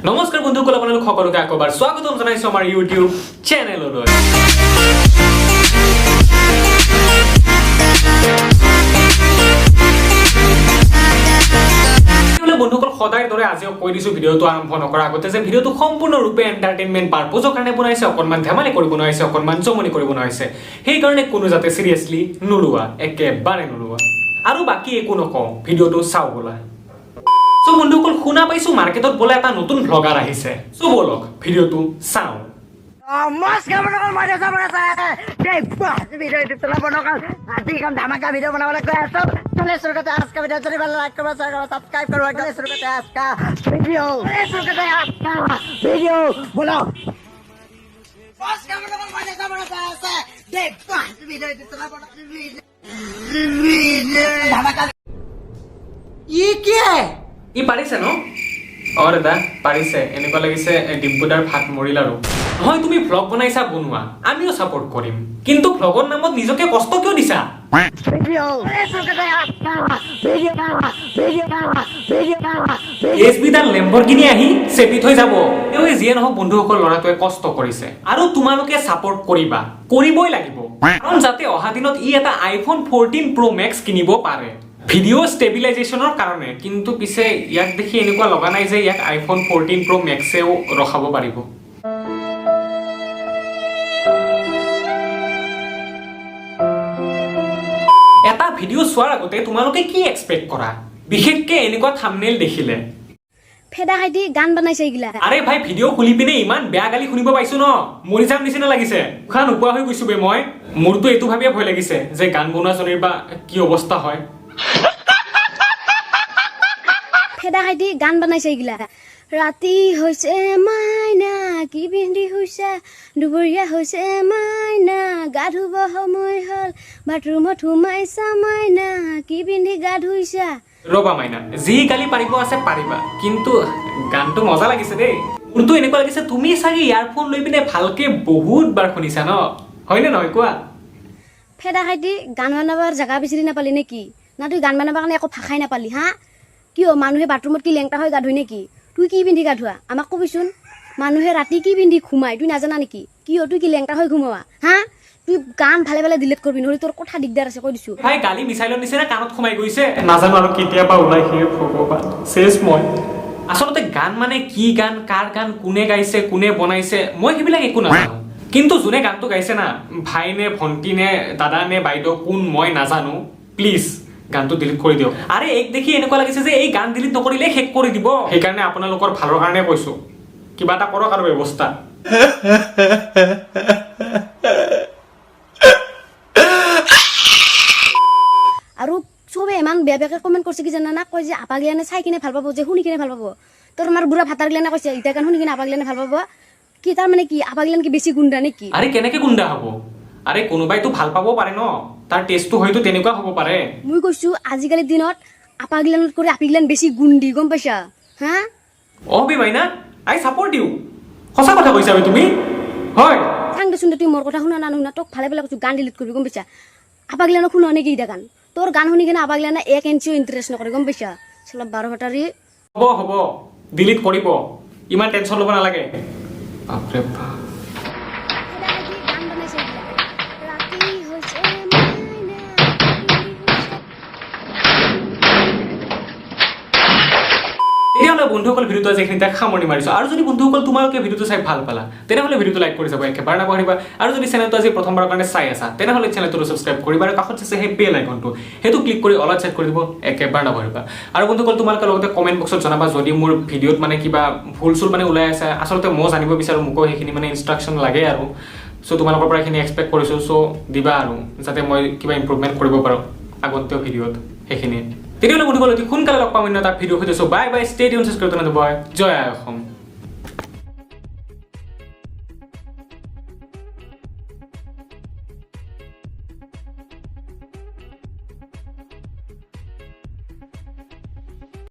নমস্কাৰ বন্ধুসকল, আপোনালোক সকলোকে আকৌ এবাৰ স্বাগতম জনাইছো আমাৰ ইউটিউব চেনেললৈ। তেতিয়াহ'লে বন্ধুসকল, সদায় দৰে আজিও কৈ দিছো ভিডিঅ'টো আৰম্ভ নকৰাৰ আগতে যে ভিডিঅ'টো সম্পূৰ্ণৰূপে এণ্টাৰটেইনমেণ্ট পাৰ্পজৰ কাৰণে বনাইছে, অকণমান ধেমালি কৰি বনাইছে, অকণমান জমনি কৰি বনাইছে। সেইকাৰণে কোনো যাতে চিৰিয়াছলি নোলোৱা, একেবাৰে নোলোৱা। আৰু বাকী একো নকওঁ, ভিডিঅ'টো চাওঁ ব'লা। চ' বন্ধুসকল, শুনা পাইছো মাৰ্কেটত বোলে এটা নতুন ভ্লগাৰ আহিছে। চ' ব'লক, ভিডিঅ'টো চাওঁ। নমস্কাৰ বন্ধুসকল, মই দেউতা বনাই চাই আছে দেই। ভিডিঅ' ইউটিউব চেনেল বন্ধুসকল, আজি এখন ধামাকা ভিডিঅ' বনাবলৈ গৈ আছো। चले शुरू करते हैं आज का वीडियो। चलिए पहले लाइक करो, शेयर करो, सब्सक्राइब करो। चले शुरू करते हैं आज का वीडियो। चले शुरू करते हैं आज का वीडियो। बोलो। নমস্কাৰ বন্ধুসকল, মই দেউতা বনাই চাই আছে দেই। ভিডিঅ' ইউটিউব চেনেল ধামাকা ये क्या है? ই পাৰিছে ন? অ দাদা, পাৰিছে। এনেকুৱা লাগিছে ডিম্পুদাৰ ভাত মৰিল আৰু। নহয়, তুমি ভ্লগ বনাইছা, বনোৱা, আমিও ছাপৰ্ট কৰিম। কিন্তু ভ্লগৰ নামত নিজকে কষ্ট কিয় দিছা? ভিডিঅ'। चले शुरू करते हैं आज का ভিডিঅ', ভিডিঅ', ভিডিঅ', ভিডিঅ'। এছ বিডাল লেম্বৰগিনি আহি চেপি থৈ যাব। তেওঁ যিয়ে নহওক বন্ধুসকল, ল'ৰাটোৱে কষ্ট কৰিছে আৰু তোমালোকে ছাপৰ্ট কৰিবা, কৰিবই লাগিব। কাৰণ যাতে অহা দিনত ই এটা আইফোন 14 প্ৰ' মেক্স কিনিব পাৰে ভিডিঅ' ষ্টেবিলাইজেশ্যনৰ কাৰণে। কিন্তু পিছে ইয়াক দেখি এনেকুৱা লগা নাই যে ইয়াক আইফোন 14 প্ৰ' মেক্সেও ৰখাব পাৰিব। এটা ভিডিঅ' চোৱাৰ আগতে তোমালোকে কি এক্সপেক্ট কৰা, বিশেষকে এনেকুৱা থামনেল দেখিলে? ফেদা খাইদি গান বনাইছে এইগিলা। আৰে ভাই, ভিডিঅ' খুলি পিনে ইমান বেয়া গালি শুনিব পাইছো ন, মৰি যাম নিচিনা লাগিছে। উশাহ নোপোৱা হৈ গৈছো বে মই। মোৰতো এইটো ভাবিয়ে ভয় লাগিছে যে গান বনোৱাজনীৰ বা কি অৱস্থা হয়। ফেদা খাইদি গান বনাইছে এইগিলা। ৰাতি হৈছে মাইনা, কি পিন্ধি শুইছা? দুপৰীয়া হৈছে মাইনা, গা ধুব সময় হ'ল, বাথৰুমত সোমাইছা মাইনা, কি পিন্ধি গা ধুইছা? ৰ'বা মাইনা, যি গালি পাৰিব আছে পাৰিবা, কিন্তু গানটো মজা লাগিছে দেই। মোৰতো এনেকুৱা লাগিছে তুমি চাগে ইয়াৰফোন লৈ পিনে ভালকে বহুত বাৰ শুনিছা ন, হয়নে নহয় কোৱা? ফেদা খাইদি গান বনাবৰ জেগা বিচাৰি নাপালি নেকি? না তুই গান বনাবৰ কাৰণে একো ভাষাই নাপালি? হা, কিয় মানুহে বাথৰুমত কি লেংটা হৈ গা ধুই নেকি? তুই কি পিন্ধি গা ধোৱা, আমাক কবিচোন। মানুহে ৰাতি কি পিন্ধি ঘুমাই, তুই নাজানা নেকি? কিয় তুই কি লেংটা হৈ ঘুমাৱা? হা, তুই গান ভালে ভালে ডিলিট কৰিবি, নহ'লে তোৰ কথা দিগদাৰ আছে, কৈ দিছো। ভাই, গালি মিছাইলৰ নিচিনা কাণত সোমাই গৈছে। নাজানো আৰু কেতিয়াবা ওলাই, সেই ভগৱান, চেচ মই। আচলতে গান মানে কি, গান কাৰ, গান কোনে গাইছে, কোনে বনাইছে, মই সেইবিলাক একো নাজানো। কিন্তু যোনে গানটো গাইছে না, ভাই নে ভণ্টি নে দাদা নে বাইদেউ কোন মই নাজানো, প্লিজ গানটো ডিলিট কৰি দিয়ক। আৰে এইক দেখি এনেকুৱা লাগিছে যে এই গান ডিলিট নকৰিলে শেষ কৰি দিব। সেইকাৰণে আপোনালোকৰ ভালৰ কাৰণে কৈছো, কিবা এটা কৰক আৰু ব্যৱস্থা। আৰু চবে ইমান বেয়া বেয়াকে কমেণ্ট কৰিছে কি জানা না? কয় যে আপাগিলানে চাই কিনে ভাল পাব যে শুনি কিনে ভাল পাব? তোৰ আমাৰ বুঢ়া ভাতাৰ গিলানে কৈছে, ইটা গান শুনি কিনে আপাগিলানে ভাল পাব কি? তাৰ মানে কি আপাগিলান কি বেছি গুণ্ডা নেকি? আৰে কেনেকে গুণ্ডা হ'ব? আৰে কোনোবাইতো ভাল পাব পাৰে ন, তাৰ টেষ্টটো হয়তো তেনেকুৱা হ'ব পাৰে। মই কৈছো, আজিকালিৰ দিনত আপাগিলানত কৰি আপিগিলান বেছি গুণ্ডি, গম পাইছা? হা। অ বে মাইনা, I support you. সঁচা কথা কৈছা বে তুমি, হয়। চাং দেচোন দে, তুই মোৰ কথা শুনা না নুশুনা, তোক ভালে ভালে কৈছো, গান ডিলিট কৰিবি, গম পাইছা? আপাগিলানক শুনা নেকি ইটা গান? তোৰ গান শুনি কিনে আপাগিলানে এক ইঞ্চিও ইণ্টাৰেষ্ট নকৰে, গম পাইছা? চলা বাৰ ভাটাৰী। হ'ব হ'ব, ডিলিট কৰিব, ইমান টেনশ্যন ল'ব নালাগে। বাপৰে বাপ। গান বনাইছে এইগিলা। ৰাতি হৈছে মাইনা, পিন্ধি শুইছা। তেতিয়াহ'লে বন্ধুসকল, ভিডিঅ'টো আজি এইখিনিতে সামৰণি মাৰিছো। আৰু যদি বন্ধুসকল তোমালোকে ভিডিঅ'টো চাই ভাল পালা, তেনেহ'লে ভিডিঅ'টো লাইক কৰি যাব একেবাৰে নাপাহৰিবা। আৰু যদি চেনেলটো আজি প্ৰথমবাৰৰ কাৰণে চাই আছা, তেনেহ'লে চেনেলটো ছাবস্ক্ৰাইব কৰিবা আৰু কাষত আছে সেই বেল আইকনটো, সেইটো ক্লিক কৰি অলত ছেট কৰি দিব একেবাৰে নাপাহৰিবা। আৰু বন্ধুসকল, তোমালোকে লগতে কমেণ্ট বক্সত জনাবা যদি মোৰ ভিডিঅ'ত মানে কিবা ভুল চুল মানে ওলাই আছে। আচলতে মই জানিব বিচাৰোঁ, মোকো সেইখিনি মানে ইনষ্ট্ৰাকশ্যন লাগে আৰু। চ' তোমালোকৰ পৰা এইখিনি এক্সপেক্ট কৰিছোঁ। চ' দিবা আৰু, যাতে মই কিবা ইম্প্ৰুভমেণ্ট কৰিব পাৰোঁ আগন্তুক ভিডিঅ'ত, সেইখিনিয়ে। তেতিয়াহ'লে বন্ধুসকল, অতি সোনকালে লগ পাম অন্য এটা ভিডিঅ' সৈতে। So bye bye, stay tune, subscribe. Bye, Joy I Assam.